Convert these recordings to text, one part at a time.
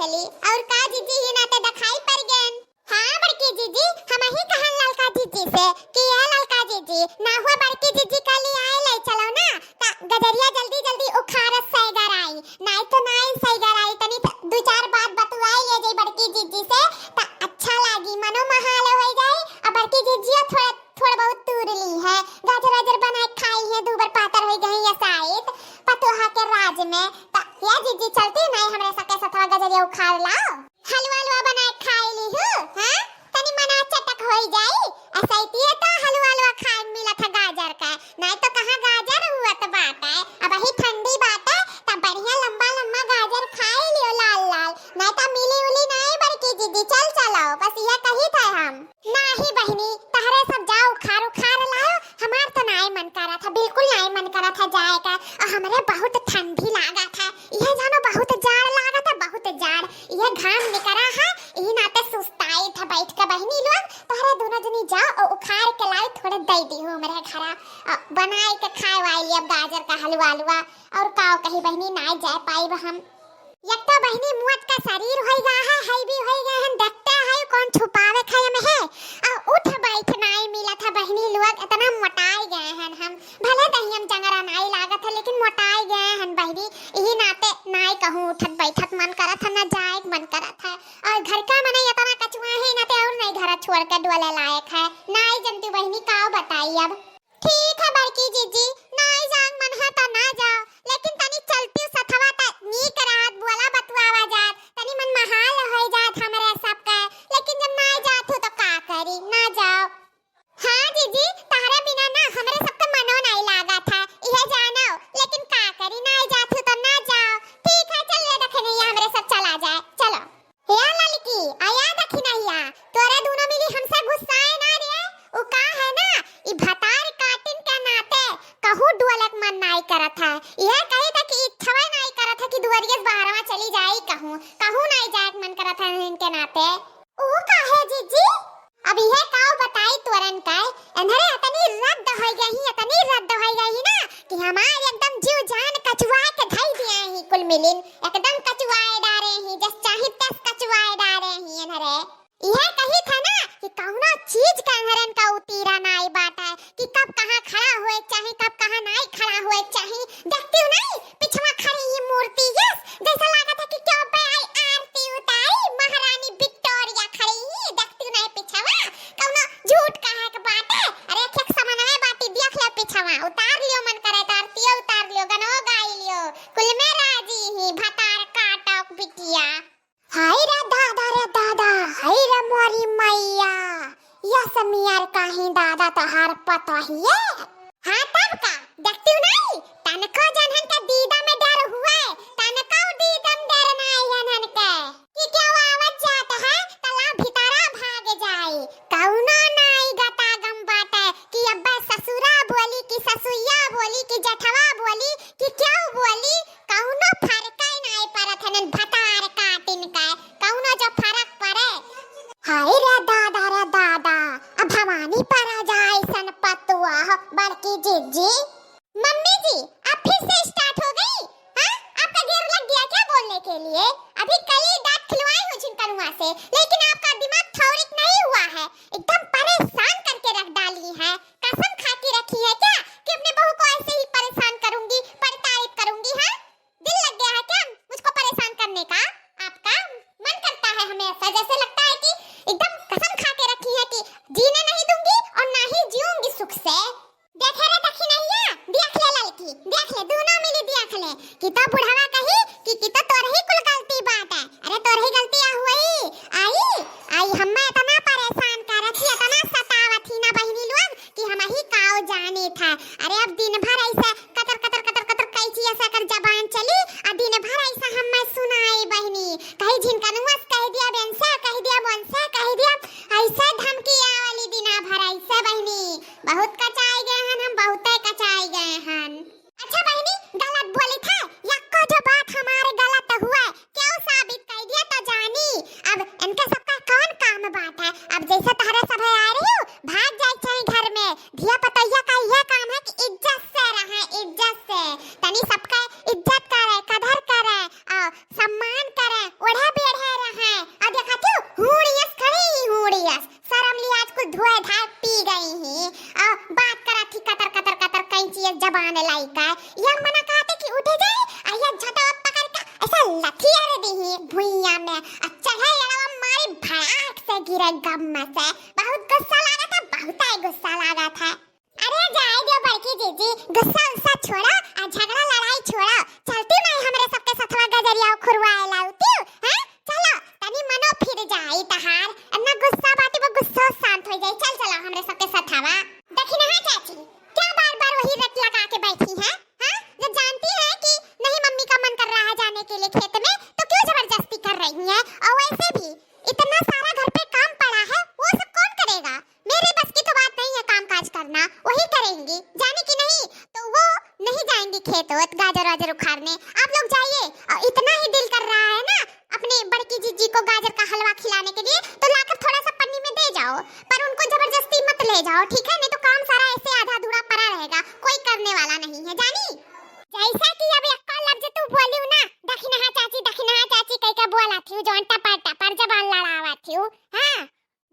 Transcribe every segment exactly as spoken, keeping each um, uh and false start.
अउर का जीजी, ही नाते देखाई पड़ गएन। हाँ बड़की जीजी, हमही कहन ललका जीजी से कि ए ललका जीजी, ना हुआ बड़की जीजी का लियाए ले चलो ना, त गजरिया जल्दी जल्दी उखारत सैगर आई, नाई तो नाई सैगर आई, तनी त-, दू चार बात बतुआई ले जाई बड़की जीजी से, त अच्छा लागी, मनो महाल होइ जाई, अउर बड़की जीजिया थोड़ा, थोड़ा बहुत तूर ली है, गाजर वाजर बनाए खाई है, दूबर पातर होइ गई है साइत, पतोहा के राज में, त या जीजी चलती नाई हमरे सके सथवा गजरिया उखार लाओ। हलवा हलवा बनाए खाई ली हूँ, हाँ? तनी मना चटक होई जाई। असैतिये तो हलवा हलवा खाए मिलत है गाजर का, नाई तो कहाँ गाजर हुअत बाटे। अबही ठंडी बाटे, त बढ़िया लंबा लंबा गाजर खाई लियो लाल लाल, नाई तो मिली उली नाई बड़की जीजी, चल चलो, बस ये कही थे हम। नाही बहिनी, तहरे सब जाओ उखार उखार लाओ, हमार तो नाई मन करत है, बिल्कुल नाई मन करत है जाए का, अउर हमरे बहुत ठंडी लागत है, यह जानो बहुत जाड़ लागत है, बहुत जाड़। यह घाम निकरा है, यही नाते सुस्ताइत है बैठ के बहिनी लोग। तोहरे दोनों जनी जाओ अउर उखार के लाई, थोड़े दे दी हूँ हमरे घरा, अ, बनाए के खाए वाली अब गाजर का हलवा हलवा। अउर काव कही बहिनी, नाई जाए पाइब हम। एक तो बहिनी मुअत का शरीर होई गा है, है भी होई गए हैं, देखते हैं कौन छुपावे खाए में है। अउर उठ बैठ नाई मिलत है बहिनी लोग, इतना मोटाई गए हैं हम। भले दहियम चंगरा नाई लागत है, लेकिन मोटाई गए हन बहिनी। यही नाते नाई कहूँ उठत बैठत मन करत है, ना जाए के मन करत है। अउर घर का मनई इतना कचुआ है, नाते अउर नाई घर छोड़ के डोले लायक है। नाई जनती बहिनी, काव बताई अब। ठीक है बड़की जीजी, नाई जाए के मन है तो ना जाओ, लेकिन तनी चलती सथवा त नीक रहत, बोला बतुआवा जात, तनी मन महाल होइ जात हमरे सबके। लेकिन जब नाई जात हो तो का करी, ना जाओ। हाँ जीजी, तहरे बिना ना हमरे सबके मनो नाई लागत है, इहे जानो, लेकिन का करी, नाई जात हो तो ना जाओ। ठीक है, चल ले दखिनैया, हमरे सब चला जाए, चलो। हे ललकी, आ या दखिनैया, तोरे दोनों मिली हमसे गुस्साए ना रे, उ का है ना, ई भतार काटिन के नाते कहूँ डोलक मन नाई करत है, इहे कही था कि इच्छवे नाई करत है कि दुआरिये से बाहरवा चली जाई कहूँ, कहूँ नाई जाए के मन करत है इनके नाते। उ का है जीजी? अब यह काव बताई तोरन का, एन्हरे अतनी रद्द होइ गई, अतनी रद्द होइ गई ना कि हमार एकदम जीव जान कचुआ के धई दिए ही कुल मिलिन, एकदम कचुआए डारे ही, जस चाही तस कचुआए डारे ही एन्हरे। यह कही था ना कि कौनो चीज का एन्हरन का उतीरा नाई बाटे कि कब कहाँ खड़ा हुए चाही, कब कहाँ नाई खड़ा हुए चाही। देखती हूँ नहीं, पिछवा खड़ी ही मूर्ति यस, जैसा लागत है कि क्यों बे आई आरती उतारी, महारानी विक्टोरिया खड़ी ही, देखती हूँ नहीं पिछवा, कौनो झूठ कहे के बाटे। अरे एक एक समनवे बाटी, देख लियो पिछवा, उतार लियो मन करे तो आरतियो उतार लियो, गनवो गाई लियो, कुल में राजी ही, भतार काटक बिटिया। हाय रे दादा रे दादा, हाय रे मोरी मैया, यस मियर कहीं दादा तोहार पतोहिए। हाँ तब का, देखती हूँ नहीं, तनको जनहन के दीदा में डर हुए, तनको दीदा में डर नाई हनन के। कि क्यों आवत जात है, तला भीतरा भाग जाई। कौनो नाई गता गम बाटे कि अब्बे ससुरा बोली कि ससुइया बोली कि जेठवा बोली कि क्यों बोली, कौनो फर्क ही नाई पड़त है नन भतार काटिन के, कौनो जो फर्क पड़े। हाय रे दादा रे दादा, अब भवानी पर आ जाए सन पतुआ हो, बड़की जीजी। मम्मी जी, आप फिर से start हो गई? हाँ, आपका घेर लग गया क्या बोलने के लिए? अभी कल ही दांत खिलवाई हूँ झिनकनुआ से, लेकिन आपका दिमाग ठौरिक नहीं हुआ है। एकदम परेशान करके रख डाली है। कसम खा के रखी है क्या कि अपने बहू को ऐसे ही परेशान करूंगी, प्रताड़ित करूंगी? हाँ, दिल लग गया है क्या मुझको परेशान करने का? आपका मन करता है हमेशा, जैसे लगता है कि एकदम कसम खा के रखी है कि जीने नहीं दूंगी और ना ही जीऊंगी सुख से। देखे रे दखिनैया, देख ले ललकी, देख ले, दोनों मिली देख ले, कि तो बुढ़वा कही कि, कि तो तोर ही कुल गलती बाटे। अरे तोर ही गलती आ हुई, आई, आई हम्मे इतना परेशान करत लथियर दीही भुइया में, आ चढ़े अड़वा मारी भड़ाक से गिरे गम से। बहुत गुस्सा लागत है, बहुत ही गुस्सा लागत है। अरे जाए दियो बड़की जीजी, गुस्सा उस्सा छोड़ो, आ झगड़ा लड़ाई छोड़ो। चलती नहीं हमरे सबके सथवा गजरिया खुरवाए लाउती, हैं? चलो, तनी मनो फिर जाई तहार। इतना गुस्सा बाटे, वो गुस्सा शांत हो जाई। चल चलो हमरे सबके सथवा। दखिनहा चाची, क्या बार बार वही रट लगा के बैठी हैं? हाँ? जब जानती है कि नहीं मम्मी का मन कर रहा है जाने के लिए खेत में, तो क्यों जबरदस्ती कर रही हैं? और वैसे भी इतना सारा घर पे काम पड़ा है, वो सब कौन करेगा? मेरे बस की तो बात नहीं है काम काज करना, वही करेंगी, जाने की नहीं? तो वो नहीं जाएंगी खेत वोत गाजर वाजर उखाड़ने। आप लोग जाइए, और इतना ही दिल कर रहा है ना अपने बड़की जीजी को गाजर का हलवा खिलाने के लिए, तो लाकर थोड़ा सा पन्नी में दे जाओ, पर उनको जबरदस्ती मत ले जाओ, ठीक है? नहीं तो काम सारा ऐसे आधा अधूरा पड़ा रहेगा, कोई करने वाला नहीं है, जानी? जैसा कि अब एक लफ्ज तू बोली ना, दखिनहा चाची, दखिनहा चाची कह के बोला थी, जौन टपर टपर जबान लड़ावा थी, हाँ?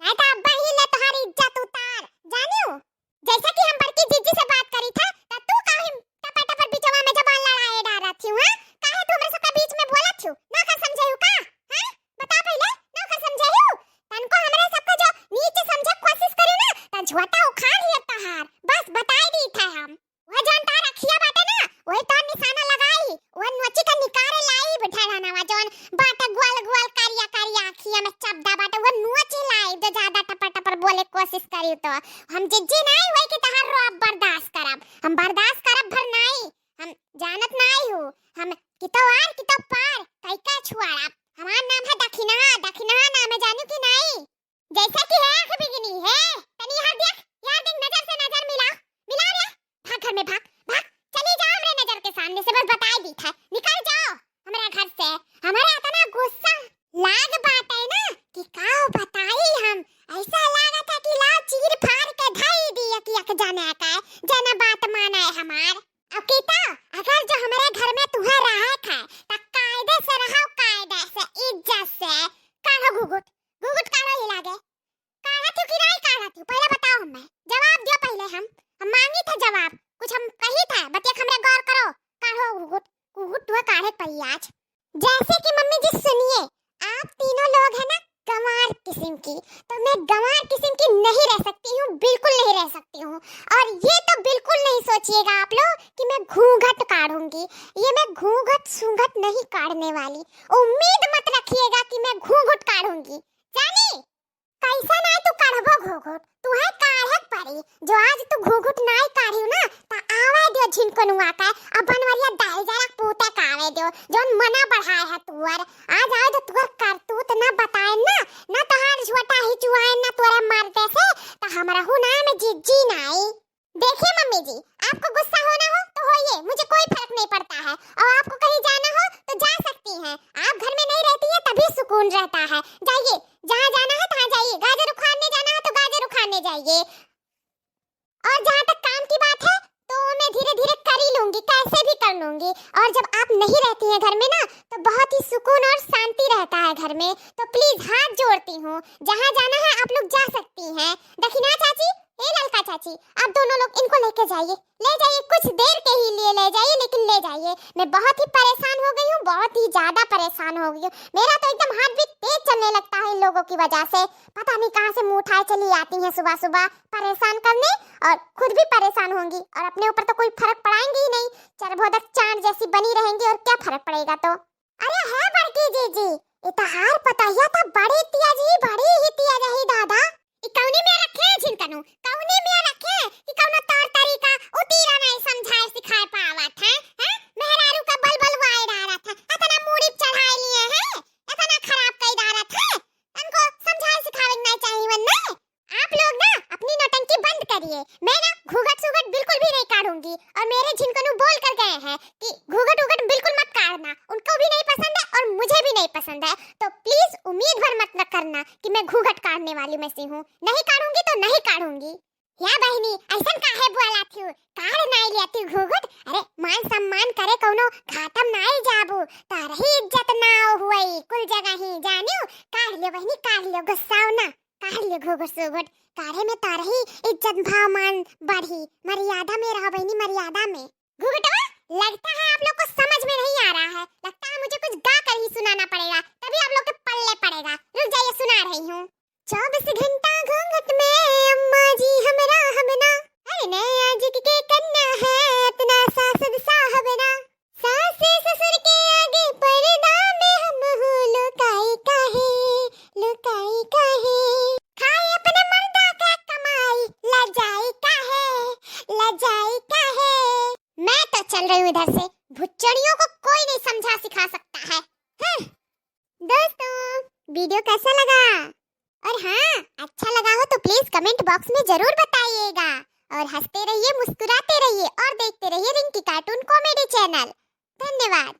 नहीं तो अब ही ले तुम्हारी इज्जत उतार, जानियो? जैसा कि हम बड़की जीजी से बात करी था, तो तू काहे टपर टपर बिचवा में जबान लड़ाए डारा थी, हाँ? काहे तू हमरे सबके बीच में बोला थी? नौकर समझे हो का? हाँ? बता पहले, नौकर समझे हो? तनको हमरे सबके जो नीचे समझे कोशिश करी ना, तो झोटा उखाड़ लिया तहार। बस बताई दी था हम। वह जौन तार अखिया बाटे ना, वही तार निशाना लगाई, वह नोची का निकारे लाई बिठा रहना, वह जौन बाटे ग्वाल ग्वाल कारिया कारिया अखिया में चपदा बाटे, वह नोची लाई, जो ज्यादा टपर टपर बोले कोशिश करी तो। हम जिज्जी नहीं हुई कि तहार रोब बर्दाश्त करब, हम बर्दाश्त करब भर नहीं, हम जानत नहीं हूँ, हम कितो आर कितो पार, कई का छुआड़ब। हमार नाम है दखिनहा, दखिनहा नाम है, जानू कि नहीं? जैसे कि है आँख बिगनी है। तनी यहाँ देख, यहाँ देख, नजर से नजर मिला, मिला रे। भाग घर में, भाग, भाग, चली जाओ हमरे नजर के सामने से, बस बताई दी था, निकल जाओ हमारे घर से। हमारे इतना गुस्सा लाग बाटे ना कि का बताई हम, ऐसा लागत है कि ला चीर फाड़ के धई दी एक एक जने का, जने बात माने हमार। अब कीता, अगर जो हमारे घर में तुहे रहे है, तो कायदे से रहो, कायदे से, इज्जत से। काढ़ो घुघुट, घुघुट काढ़ो ही लागे। काढ़ा थी कि नहीं काढ़ा थी, पहले बताओ हमें। जवाब दियो पहले हम। हम मांगी थे जवाब, कुछ हम कही थे, बतिया हमरे गौर करो। काढ़ो घुघुट, घुघुट तुहे काढ़े पड़ी आज। जैसे कि मम्मी जी सुनिए, आप तीनों लोग हैं ना गंवार किस्म की, तो मैं गंवार किस्म की नहीं रह सकती हूँ, बिल्कुल नहीं रह सकती हूँ। और ये तो बिल्कुल नहीं सोचिएगा आप लोग कि मैं घूंघट काढ़ूंगी, ये मैं घूंघट सूंघट नहीं काढ़ने वाली। उम्मीद मत रखिएगा कि मैं घूंघट काढ़ूंगी, जानी? कैसे नहीं तू काढ़बो घूंघट, तुहे काढ़े के पड़ी। जो आज तू घूंघट नहीं काढ़ियो ना, त आवे दियो झिनकनुआ के, अब बनवरिया दाई जरा पूते का आवे दियो, जौन मना बढ़ाए है तुअर। आज आवे तो तुअर करतूत ना बताए ना, ना तहार झोटा ही चुआए ना तोरे मर्दे से, त हमरहू नाम जिज्जी नाई। देखिए मम्मी जी, आपको गुस्सा होना हो तो होइए, मुझे कोई फर्क नहीं पड़ता है, और आपको कहीं जाना हो तो जा सकती हैं। आप घर में नहीं रहती है तभी सुकून रहता है। जाइए, जहाँ जाना है तहाँ जाइए, गाजर उखाड़ने जाना है तो गाजर उखाड़ने जाइए। और जहाँ तक काम की बात है तो मैं धीरे धीरे कर ही लूंगी, कैसे भी कर लूंगी। और जब आप नहीं रहती हैं घर में ना तो बहुत ही सुकून और शांति रहता है घर में। तो प्लीज हाथ जोड़ती हूँ, जहाँ जाना है आप लोग जा सकती हैं। दखिना चाची, ए ललका चाची, आप दोनों लोग इनको लेके जाइए, ले जाइए, कुछ देर के ही लिए ले जाइए, लेकिन ले जाइए। मैं बहुत ही परेशान हो गई हूँ, बहुत ही ज्यादा परेशान हो गई हूँ। मेरा तो एकदम हार्ट बीट तेज चलने लगता है इन लोगों की वजह से। पता नहीं कहाँ से मुंह उठाए चली आती हैं सुबह सुबह परेशान करने, और खुद भी परेशान होंगी और अपने ऊपर तो कोई फर्क पड़ाएंगी ही नहीं। चरभोदक चांद जैसी बनी रहेंगी और क्या फर्क पड़ेगा तो। अरे है बड़की जीजी, ई तहार पतोहिया त बड़ी तेज ही, बड़ी ही तेज ही दादा। ई कौनी में रखे है झिनकनू, कौनी में रखे कि कौनो तौर तरीका उतीरा नहीं समझाए सिखाए पावत है, हैं? मेहरारू का बल बलवाए डारत है, इतना मूड़ी चढ़ाए लिए है, इतना खराब कई डारत है, इनको समझाए सिखावे के नहीं चाहिए वन्ने। आप लोग ना अपनी नौटंकी बंद करिए। मैं ना घूंघट सूघट बिल्कुल भी नहीं काढ़ूंगी, और मेरे झिनकनू बोल कर गए हैं कि घूंघट उघट बिल्कुल मत काढ़ना, उनको भी नहीं पसंद है और मुझे भी नहीं पसंद है। तो प्लीज उम्मीद भर मत न करना कि मैं घूंघट काढ़ने वाली में से हूँ। नहीं काढ़ूंगी तो नहीं काढ़ूंगी। या बहिनी, ऐसन काहे बोला थी? काढ़ नाई लिया थी घूंघट। अरे मान सम्मान करे कौनो घाटम नाई जाबू, तारही इज्जत ना हुई कुल जगह ही जानियो। काढ़ लियो बहिनी, काढ़ लियो, गुस्साओ ना। काढ़ लियो घूघट सूघट, काढ़े में तारही इज्जत भाव मान बढ़ी। मर्यादा में रहो बहिनी, मर्यादा में। घूघटवा, लगता है आप लोग को समझ में नहीं आ रहा है, लगता है मुझे कुछ गा सकती हूँ इधर से। भुच्चड़ियों को कोई नहीं समझा सिखा सकता है। हम्म। दोस्तों, वीडियो कैसा लगा? और हाँ, अच्छा लगा हो तो प्लीज कमेंट बॉक्स में जरूर बताइएगा। और हंसते रहिए, मुस्कुराते रहिए और देखते रहिए रिंकी कार्टून कॉमेडी चैनल। धन्यवाद।